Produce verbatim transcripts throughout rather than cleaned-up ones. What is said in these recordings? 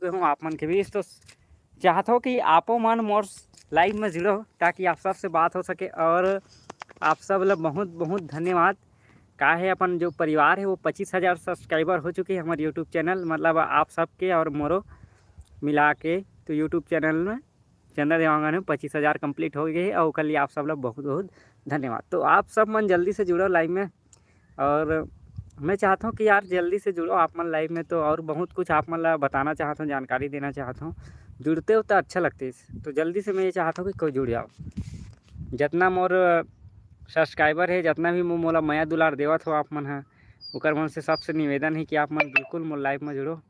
हूँ आप मन के बीच। तो चाहत हो कि आपो मन मोर लाइव में जुड़ो, ताकि आप सबसे बात हो सके। और आप सब ला बहुत बहुत धन्यवाद। का है, अपन जो परिवार है, वो पच्चीस हजार सब्सक्राइबर हो चुके हैं हमारे यूट्यूब चैनल, मतलब आप सबके और मोरो मिला के। तो यूट्यूब चैनल में, चंद्र देवांगन में पच्चीस हजार कंप्लीट हो गए है, और ओकर लिए आप सब ला बहुत बहुत धन्यवाद। तो आप सब मन जल्दी से जुड़ो लाइव में, और मैं चाहता हूँ कि यार जल्दी से जुड़ो आप मन लाइव में। तो और बहुत कुछ आप मन ला बताना चाहता हूँ, जानकारी देना चाहता हूँ। जुड़ते हो तो अच्छा लगते, तो जल्दी से मैं ये चाहता हूँ कि कोई जुड़ जाओ। जितना मोर सब्सक्राइबर है, जितना भी मो-, मोला मया दुलार देवत हो आप मन ह, ओकर मन से सबसे निवेदन है कि आप मन बिल्कुल मोर लाइव में जुड़ो।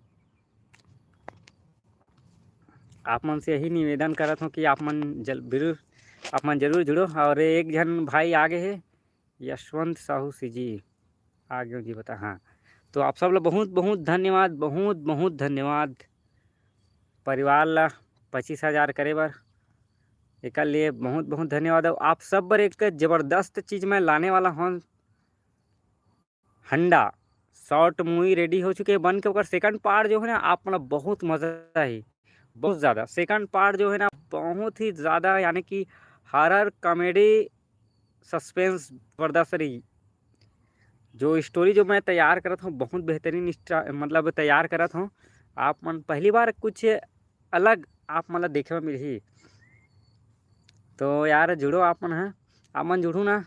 आप मन से यही निवेदन करत हूँ कि आप मन जल-, जरूर, आप मन जरूर जुड़ो। और एक झन भाई आगे है, यशवंत साहू सी जी, आगे जी बता, हाँ। तो आप सब ला बहुत बहुत धन्यवाद, बहुत बहुत धन्यवाद। परिवार ला पच्चीस हजार करे बर, एकर लिए बहुत बहुत धन्यवाद। और आप सब बर एक जबरदस्त चीज मैं लाने वाला हूँ, हंडा शॉर्ट मूवी रेडी हो चुके हैं बन के। ओकर सेकंड पार्ट जो है ना, आप मतलब बहुत मजा ही, बहुत ज्यादा। सेकंड पार्ट जो है ना, बहुत ही ज्यादा, यानी कि हॉरर कॉमेडी सस्पेंस जबरदस्त रही। जो स्टोरी जो मैं तैयार करत हूँ, बहुत बेहतरीन स्टा-, मतलब तैयार करत हूँ। आप मन पहली बार कुछ अलग आप मन ला देखे में मिलही। तो यार जुड़ो आप मन ह, आप मन जुड़ू ना,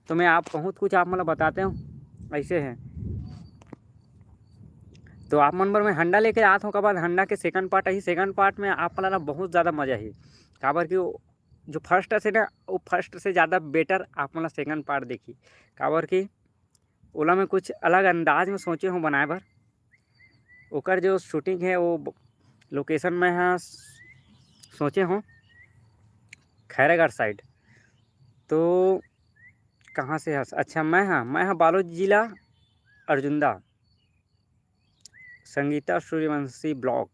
तो मैं आप बहुत कुछ आप मन ला बताते हूँ। ऐसे है, तो आप मन बर मैं हंडा लेके आत हूँ। ओकर बाद हंडा के सेकंड पार्ट आही। सेकंड पार्ट में आप मन ला बहुत ज़्यादा मजा आही, काबर कि वो जो फर्स्ट से ना, वो फर्स्ट से ज़्यादा बेटर आप मन ला सेकंड पार्ट देखी, काबर कि ओला मैं कुछ अलग अंदाज में सोचे हूँ बनाए बर। ओकर जो शूटिंग है, वो ब-, लोकेशन मैं हाँ सोचे हूँ खैरागढ़ साइड। तो कहाँ से हस? अच्छा, मैं हाँ, मैं हाँ बालोद जिला, अर्जुंदा, संगीता सूर्यवंशी ब्लॉग।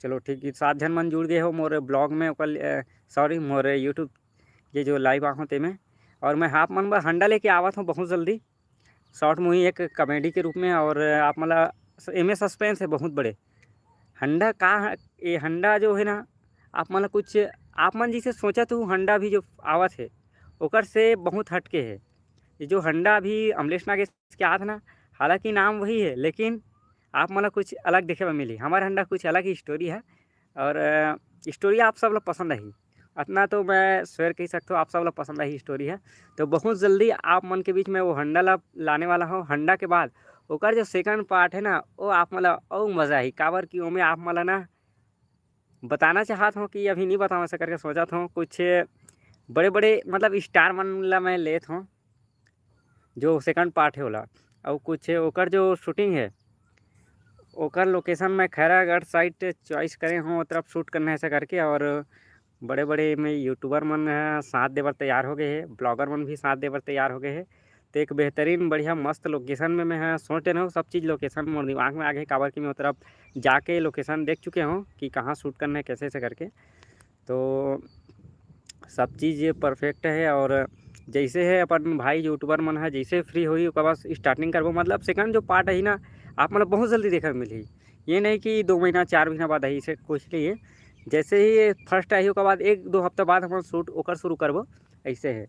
चलो ठीक है, सात झन मन जुड़ गए हो मोर ब्लॉग में, ओकर, अ, सॉरी, मोर यूट्यूब ये जो लाइव आहो तेमे। और मैं आप मन बर हंडा लेके आवत हूँ बहुत जल्दी, शॉर्ट मूवी एक कॉमेडी के रूप में। और आप मन ला, एमे सस्पेंस है बहुत बड़े। हंडा का ह-, ये हंडा जो है ना, आप मन ला कुछ, आप मन जैसे सोचत हो, हंडा भी जो आवत है, ओकर से बहुत हटके है। ये जो हंडा अभी अमलेश नागेश के आत ना, हालांकि नाम वही है, लेकिन आप मन ला कुछ अलग देखे बर मिली। हमार हंडा कुछ अलग ही स्टोरी है, और, अ, स्टोरी आप सब ला पसंद आही, अतना तो मैं श्योर कह सकता हूँ, आप सब ला पसंद आही स्टोरी है। तो बहुत जल्दी आप मन के बीच में वो हंडा ला लाने वाला हूँ। हंडा के बाद ओकर जो सेकंड पार्ट है ना, वो आप मन ला अउ मजा आही, काबर कि ओमे आप मन ला ना बताना चाहत हूँ कि अभी नहीं बताऊँ ऐसा करके सोचत हूँ। कुछ बड़े बड़े मतलब स्टार मन ला मैं लेत हूँ, जो सेकंड पार्ट है ओला, और कुछ ओकर जो शूटिंग है, ओकर लोकेशन मैं खैरागढ़ साइड चॉइस करे हूँ, वो तरफ शूट करना है ऐसा करके। और बड़े बड़े में यूट्यूबर मन ह साथ देबर तैयार हो गए है, ब्लॉगर मन भी साथ देबर तैयार हो गए है। तो एक बेहतरीन बढ़िया मस्त लोकेशन में मैं ह सोच रहे हूँ, सब चीज़ लोकेशन मोर दिमाग में आ गए, काबर कि मैं वो तरफ जाके लोकेशन देख चुके हूँ कि कहाँ शूट करना है, कैसे ऐसे करके। तो सब चीज़ ये परफेक्ट है। और जैसे है अपन भाई यूट्यूबर मन है, जैसे फ्री होई ओकर बाद स्टार्टिंग करबो। मतलब सेकंड जो पार्ट है ना, आप मतलब बहुत जल्दी देखे मिलही। ये नहीं कि दो महीना चार महीना बाद आई, इसे कुछ नहीं है। जैसे ही ये फर्स्ट आई ओकर बाद एक दो हफ्ता बाद हम शूट ओकर शुरू करबो, ऐसे है।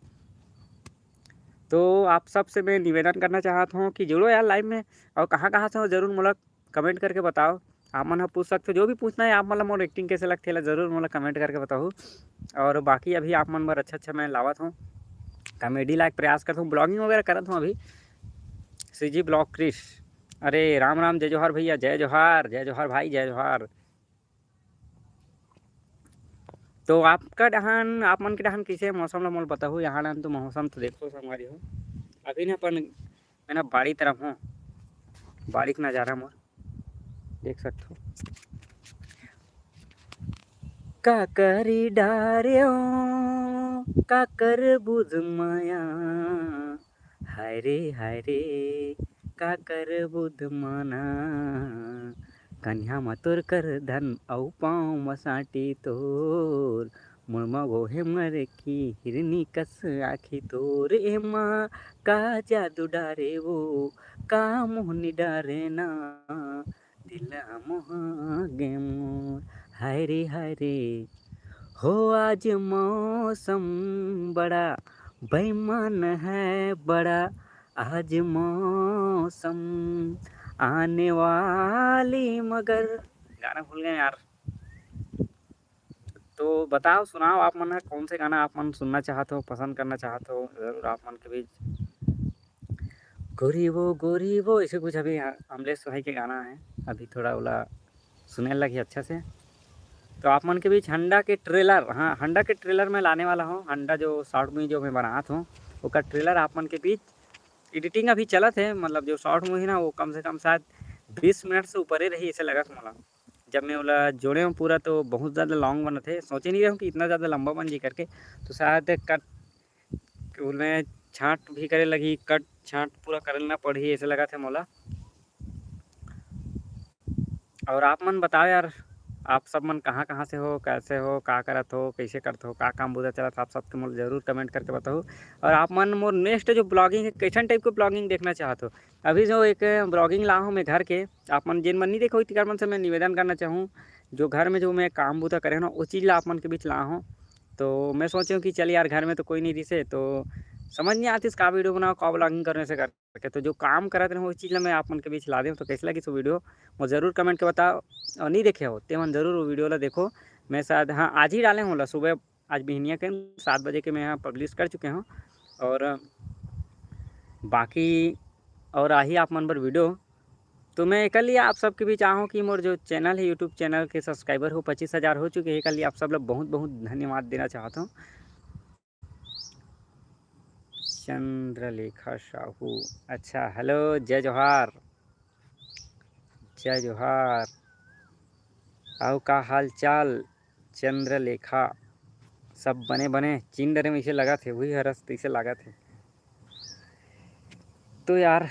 तो आप सबसे मैं निवेदन करना चाहत हूँ कि जुड़ो यार लाइव में, और कहाँ कहाँ से हो जरूर मोला कमेंट करके बताओ। आप मन ह पूछ सकते हो, जो भी पूछना है आप मन ला, मोर एक्टिंग कैसे लगथे ला जरूर मोला कमेंट करके बताओ। और बाकी अभी आप मन बर अच्छा अच्छा मैं लावत हूँ, कॉमेडी लायक प्रयास करत हूँ, ब्लॉगिंग वगैरह करत हूँ अभी। सीजी ब्लॉग क्रिश, अरे राम राम, जय जोहार भैया, जय जोहार, जय जोहार भाई, जय जोहार। तो आपका डहान, आप मन के डहान कैसे मौसम ला मोल बताहू? यहाँ डहान तो मौसम तो देखो संगवारी हो, अभी ना अपन मैं ना बाड़ी तरफ हूँ, बाड़ी के नज़ारा मोर देख सकथो। का करी डारेओ, का कर बुझ माया, हाय रे, हाय रे, का कर बुध माना। कनिहा म तोर कर धन अउ पाँव म साटी तोर, मुड़मा गोहे मर की हिरनी कस आखी तोर। एमा का जादू डारे वो, का मोहनी डारे ना, दिल मोहा गे मोर। हाय रे हाय रे, हो आज मौसम बड़ा बेईमान है, बड़ा आज मौसम आने वाली, मगर गाना भूल गए यार। तो बताओ, सुनाओ आप मन ह कौन से गाना आप मन सुनना चाहत हो, पसंद करना चाहत हो, जरूर आप मन के बीच। गोरी वो गोरी वो, ऐसे कुछ अभी अमलेश भाई के गाना है, अभी थोड़ा ओला सुने लगी अच्छा से। तो आप मन के बीच हंडा के ट्रेलर, हाँ, हंडा के ट्रेलर मैं लाने वाला हूँ। हंडा जो शॉर्ट मूवी जो मैं बनात हूँ, ओकर ट्रेलर आप मन के बीच, एडिटिंग अभी चलत है, मतलब जो शॉर्ट मूवी ना, वो कम से कम शायद बीस मिनट से ऊपर ही रही, ऐसे लगत मोला। जब मैं ओला जोड़े हूँ पूरा, तो बहुत ज़्यादा लॉन्ग बनत है, सोचे नहीं रहूँ कि इतना ज़्यादा लंबा बन जी करके। तो शायद कट, ओमे छांट भी करे लगी, कट छांट पूरा करे ना पड़ही, ऐसे लगत है मोला। और आप मन बताओ यार, आप सब मन कहाँ कहाँ से हो, कैसे हो, का करत हो, कैसे करत हो, का काम बुता चलत, आप सबके मोला जरूर कमेंट करके बताओ। और आप मन मोर नेक्स्ट जो ब्लॉगिंग है, कैसन टाइप के ब्लॉगिंग देखना चाहत हो? अभी जो एक ब्लॉगिंग ला हूँ मैं घर के, आप मन जिन मन नहीं देखो, इतिकर मन से मैं निवेदन करना चाहूँ, जो घर में जो मैं काम बुता करे ना, वो चीज़ ला आप मन के बीच ला हूँ। तो मैं सोचे हूँ कि चल यार, घर में तो कोई नहीं रिसे, तो समझ नहीं आतिस का वीडियो बनाओ, का ब्लॉगिंग करने से कर करके। तो जो काम करत रहे, वो चीज़ ला मैं आप मन के बीच ला देव। तो कैसे लगिस वो वीडियो, मोर जरूर कमेंट के बताओ। और नहीं देखे हो, ते मन जरूर वो वीडियो ला देखो। मैं शायद, हाँ, आज ही डाले हूँ ला सुबह, आज बिहनिया के सात बजे के मैं यहाँ पब्लिश कर चुके हूँ। और बाकी और आही आप मन बर वीडियो। तो मैं एकर लिए आप सबके बीच आहूँ कि मोर जो चैनल है, यूट्यूब चैनल के सब्सक्राइबर हो पच्चीस हज़ार हो चुके हैं, एकर लिए आप सब लोग बहुत बहुत धन्यवाद देना चाहता हूँ। चंद्रलेखा साहू, अच्छा, हेलो, जय जोहार, जय जोहार। आऊ का हाल चाल चंद्रलेखा? सब बने बने, चिन डरे में इसे लगा थे, वही हरस तो इसे लगा थे। तो यार,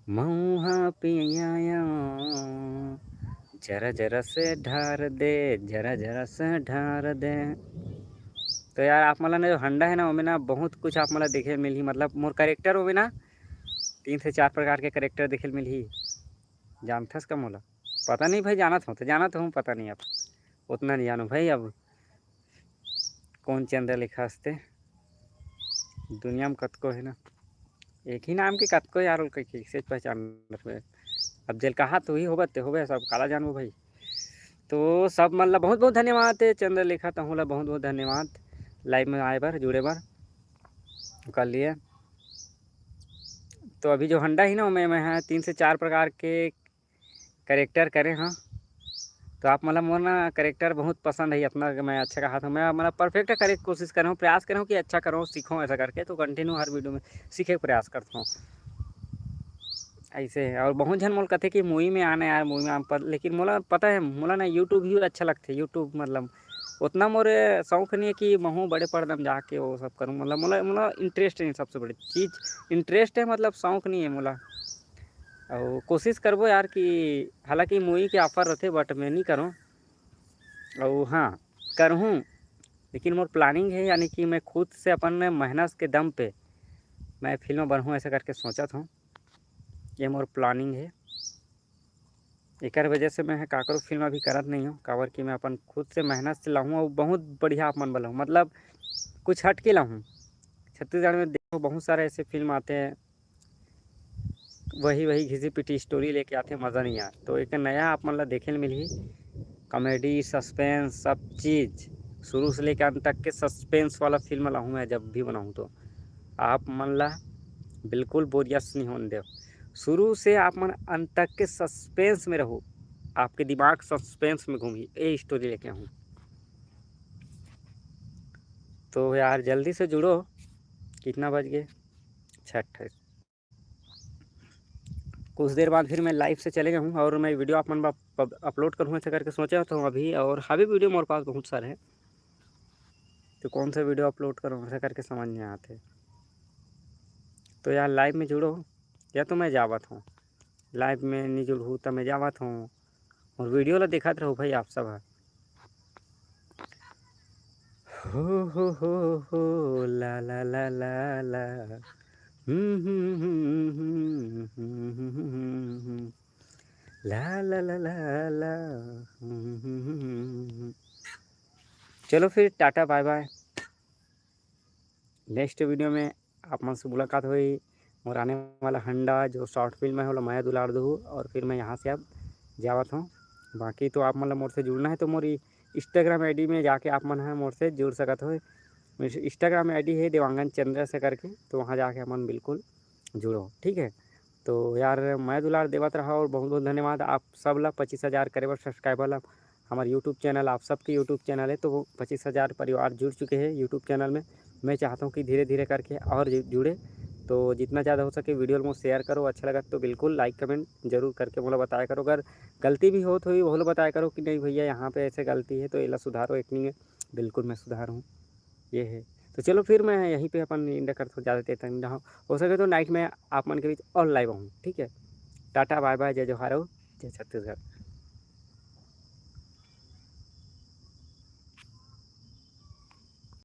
मऊहा पियाया, जरा जरा से ढार दे, जरा जरा से ढार दे। तो यार, आप मन ला ना जो हंडा है ना, ओमे ना बहुत कुछ आप मन ला देखे मिलही। मतलब मोर कैरेक्टर ओमे ना तीन से चार प्रकार के कैरेक्टर देखे मिलही। जानथस का मोला? पता नहीं भाई, जानत हूँ तो जानत हूँ, पता नहीं, अब उतना नहीं जानू भाई। अब कौन चंद्रलेखा हंसते? दुनिया में कतको है ना, एक ही नाम के कतको यार, कइसे पहचान रखबे? अब जेल कहा तो ही होबे, ते होबे, सब काला जानबो भाई। तो सब मन ला बहुत बहुत धन्यवाद है, चंद्रलेखा, तहूँ ला बहुत बहुत धन्यवाद लाइव में आए बर, जुड़े बर, ओकर लिए। तो अभी जो हंडा ही ना, मैं, मैं हाँ तीन से चार प्रकार के करेक्टर करे हाँ। तो आप मतलब मोर ना करेक्टर बहुत पसंद है, इतना कि मैं अच्छा कहा था, मैं मतलब परफेक्ट करे के कोशिश कर रहा हूँ, प्रयास कर रहा हूँ कि अच्छा करूँ, सीखूँ ऐसा करके। तो कंटिन्यू हर वीडियो में सीखे के प्रयास करता हूँ ऐसे। और बहुत झन मोला कहते कि मूवी में आना यार, मूवी में आना, पर लेकिन मोला पता है, मोला ना यूट्यूब ही अच्छा लगते। यूट्यूब मतलब उतना मोरे शौक नहीं है कि महूँ बड़े पर्दा में जाके वो सब करूँ। मतलब मोला, मोला इंटरेस्ट नहीं, सबसे बड़ी चीज़ इंटरेस्ट है, मतलब शौक नहीं है मोला। और कोशिश करबो यार कि हालांकि मूवी के ऑफर रहते, बट मैं नहीं करूँ। और हाँ, करहूँ, लेकिन मोर प्लानिंग है, यानी कि मैं खुद से अपन मेहनत के दम पे मैं फिल्म बनहूँ, ऐसा करके सोचत हूँ। ये मोर प्लानिंग है। एकर वजह से मैं ह काकरो फिल्म अभी करत नहीं हूँ, काबर कि मैं अपन खुद से मेहनत से लाहूँ और बहुत बढ़िया आप मन बर लाहूँ, मतलब कुछ हट के लाहूँ। छत्तीसगढ़ में देखो, बहुत सारे ऐसे फिल्म आते हैं, वही वही घिसी पिटी स्टोरी लेके आते, मज़ा नहीं आए। तो एक नया आप मन ला देखे ल मिलही, कॉमेडी, सस्पेंस, सब चीज़, शुरू से लेके अंत तक के सस्पेंस वाला फिल्म लाहूँ मैं, जब भी बनाऊँ तो आप मन ला बिल्कुल बोरियत नहीं होने देव। शुरू से आप मन अंत तक के सस्पेंस में रहो, आपके दिमाग सस्पेंस में घूमी, ये स्टोरी लेके आऊँ। तो यार, जल्दी से जुड़ो। कितना बज गए? छः अट्ठाईस। कुछ देर बाद फिर मैं लाइव से चले जाऊँ और मैं वीडियो आप मन ब-, ब-, अपलोड करूँ, ऐसे करके सोचा तो हूँ अभी। और अभी वीडियो मोर पास बहुत सारे हैं, तो कौन सा वीडियो अपलोड करूँ, ऐसा करके समझ नहीं आते। तो यार, लाइव में जुड़ो, या तो मैं जावत हूँ, लाइव में नहीं जुड़हूँ तो मैं जावत हूँ। और वीडियो ला देखत रहो भाई आप सब ह। हो, हो, हो, हो, ला, ला, ला, ला, ला। हम्म, हम्म, हम्म, हम्म, ला ला ला ला ला। हम्म। चलो फिर, टाटा, बाय बाय। नेक्स्ट वीडियो में आप मन से मुलाकात होही। मोर आने वाला हंडा जो शॉर्ट फिल्म है, ओला मया दुलार दू, और फिर मैं यहाँ से अब जावत हूँ। बाकी तो आप मन ला मोर से जुड़ना है तो मोर Instagram ID में जाके आप मन ह मोर से जुड़ सकत हो। Instagram ID है देवांगन चंद्र से करके, तो वहाँ जाके आप मन बिल्कुल जुड़ो, ठीक है। तो यार, मया दुलार देवत रहा और बहुत बहुत धन्यवाद आप सब ला, पच्चीस हज़ार करे बर सब्सक्राइबर ला। हमार YouTube चैनल, आप सबके YouTube चैनल है, तो वो पच्चीस हज़ार परिवार जुड़ चुके हैं YouTube चैनल में। मैं चाहता हूँ कि धीरे धीरे करके और जु-, जुड़े। तो जितना ज़्यादा हो सके वीडियो ला शेयर करो, अच्छा लगा तो बिल्कुल लाइक कमेंट जरूर करके मोला बताया करो। अगर गलती भी होत होही, वो ला बताया करो कि नहीं भैया, यहाँ पे ऐसे गलती है, तो एला सुधारो, एक्टिंग है, बिल्कुल मैं सुधारूँ। ये है। तो चलो फिर मैं यहीं पे अपन एंड करता हूँ, ज़्यादा देर तक नहीं रहा। हो सके तो नाइट में आप मन के बीच और लाइव आऊँ, ठीक है। टाटा, बाय बाय, जय जोहार और जय छत्तीसगढ़।